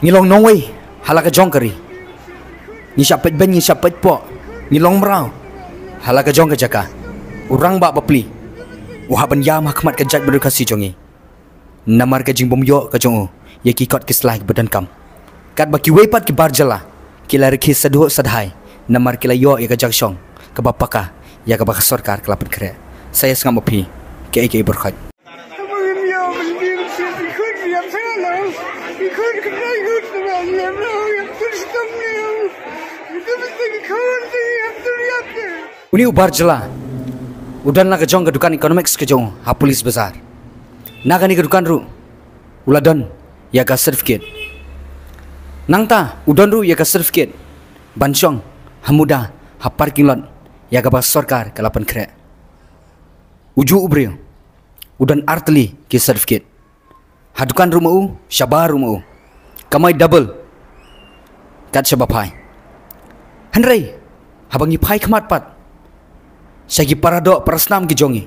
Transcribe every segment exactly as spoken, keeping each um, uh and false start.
Ngi long nongwei ha la ka jong ka ri. Ngi shah peit beiñ, ngi shah peit poh, ngi long mraw ha la ka jong ka jaka. U rangbah bapli u hap ban ïam ha khmat ka jaitbynriew Khasi jong ngi. Namar ka jingbym ïoh ka jong u ïa ki kot ki sla kiba donkam. Katba kiwei pat ki bar jylla ki la rkhie sadhuh sadhai namar ki la ïoh ïa ka jaka shong kaba paka ïa kaba ka sorkar ka la pynkhreh. Sa ïa sngap ma phi kaei kaei baroh. Une u bar jylla u don la ka jong ka dukan economics ka jong u ha Police Bazar. Na kane ka dukan ruh u la don ïa ka certificate. Nangta u don ruh ïa ka certificate ban shong ha muda ha parking lot ïa kaba sorkar ka la pynkhreh. Uju u briew u don artylli ki certificate. Ha dukan ruh ma u, shabar ruh ma u. Kamai double kat shaba phai. Hynrei haba ngi phai khmat pat sha ki paradoh parasnam ki jong ngi,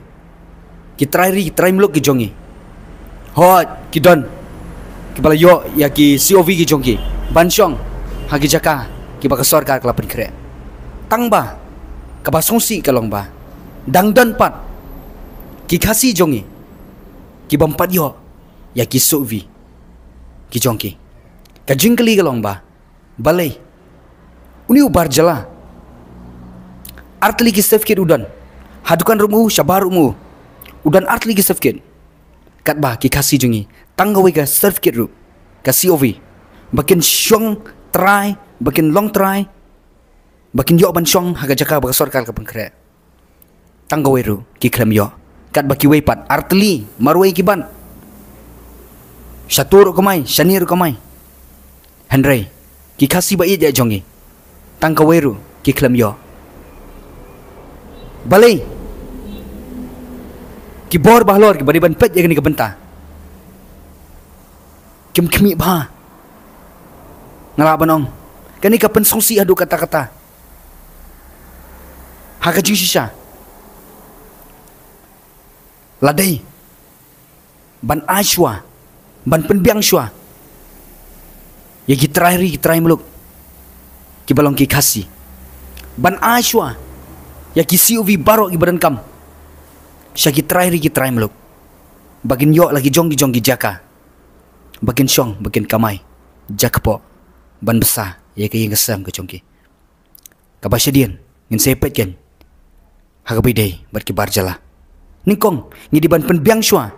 ki trai ri ki trai muluk ki jong ngi, hooid ki don kiba la ïoh ïa ki C O V ki jong ki ban shong ha ki jaka kiba ka sorkar ka la pynkhreh. Tangba kaba sngewsih ka long ba dang don pat ki Khasi jong ngi kibym pat ïoh ïa ki C O V ki jong ki. Ka jingkylli ka long ba balei une u bar jylla artylli ki certificate u don, ha dukan ruh ma u, shabar ruh ma u, u don artylli ki certificate. Katba ki Khasi jong ngi tang kawei ka certificate ruh, ka C O V, ba kin shong trai, ba kin long trai, ba kin ïoh ban shong ha ka jaka ba ka sorkar ka pynkhreh. Tang kawei ruh ki khlem ïoh. Katba kiwei pat artylli marwei ki ban, shatu ruh kamai, shane ruh kamai. Hynrei ki Khasi ba ïeit jong ngi tang kawei ruh ki khlem ïoh. Balei ki bor ba halor kiba dei ban peit ïa kane ka bynta kim khmih bha? Nga lah ban ong kane ka pynsngewsih haduh katta katta. Ha ka jingshisha la dei ban ai shuwa, ban pynbiang shuwa ïa ki trai ri ki trai muluk kiba long ki Khasi, ban ai shuwa ïa ki C O V baroh kiba donkam sha ki trai ri ki trai muluk, ba kin ïoh la ki jong ki jong ki jaka ba kin shong, ba kin kamai jakpoh ban bsa ïa ka ïing ka sem ka jong ki. Kaba shadien ngin sa ïa peit kein ha kaba ïadei bad ki bar jylla. Nyngkong ngi dei ban pynbiang shuwa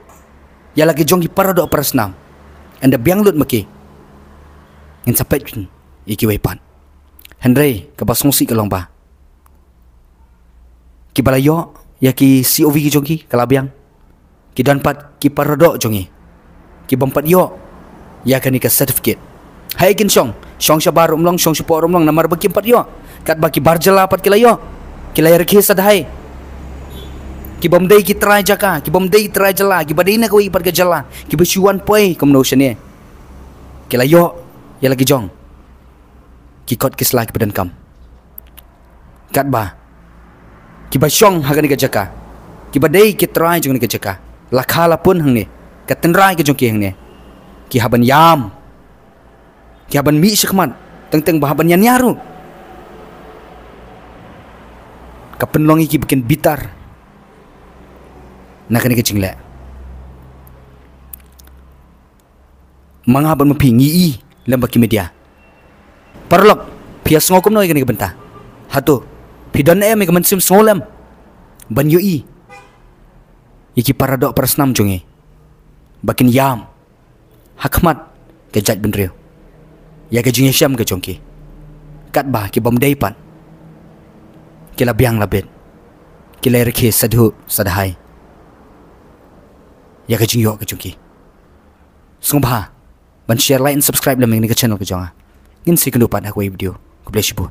ïa la ki jong ki paradoh parasnam. Ynda biang lut ma ki ngin sa peit kein ïa kiwei pat. Hynrei kaba sngewsih ka long ba kiba la ïoh ïa ki C O V ki jong ki ka la biang. Ki don pat ki paradoh jong ngi kibym pat ïoh ïa kane ka certificate. Haei kin shong? Shong shabar ruh ym long, shong shapoh ruh ym long, namar ba kim pat ïoh. Katba ki bar jylla pat ki la ïoh, ki la ïa rkhie sadhai. Kibym dei ki trai jaka, kibym dei ki trai jylla, kiba dei na kawei pat ka jylla, kiba shu wan poi kumno shane, ki la ïoh ïa la ki jong ki kot ki sla kiba donkam. Katba kiba shong ha kane ka jaka, kiba dei ki trai jong kane ka jaka, la kha la pun hangne, ka tynrai ka jong ki hangne, ki hap ban ïam, ki hap ban mih shakhmat, teng teng ba hap ban ïania ruh. Ka pynlong ïa ki ba kin bitar na kane ka jingleh. Ma nga bad ma phi ngi i lem bad ki media. Paralok, phi ïa sngew kumno ïa kane ka bynta? Hato phi don em ïa ka mynsiem sngew lem ban ïohi ïa ki paradoh parasnam jong ngi ba kin ïam ha khmat ka jaitbynriew ïa ka jingïashem ka jong ki? Katba kibym dei pat ki la biang la bit, ki la rkhie sadhuh sadhai ïa ka jingïoh ka jong ki. Sngewbha ban share, like and subscribe lem ïa kane ka channel ka jong nga. Ngin sa ïakynduh pat ha kawei video. Khublei shibun.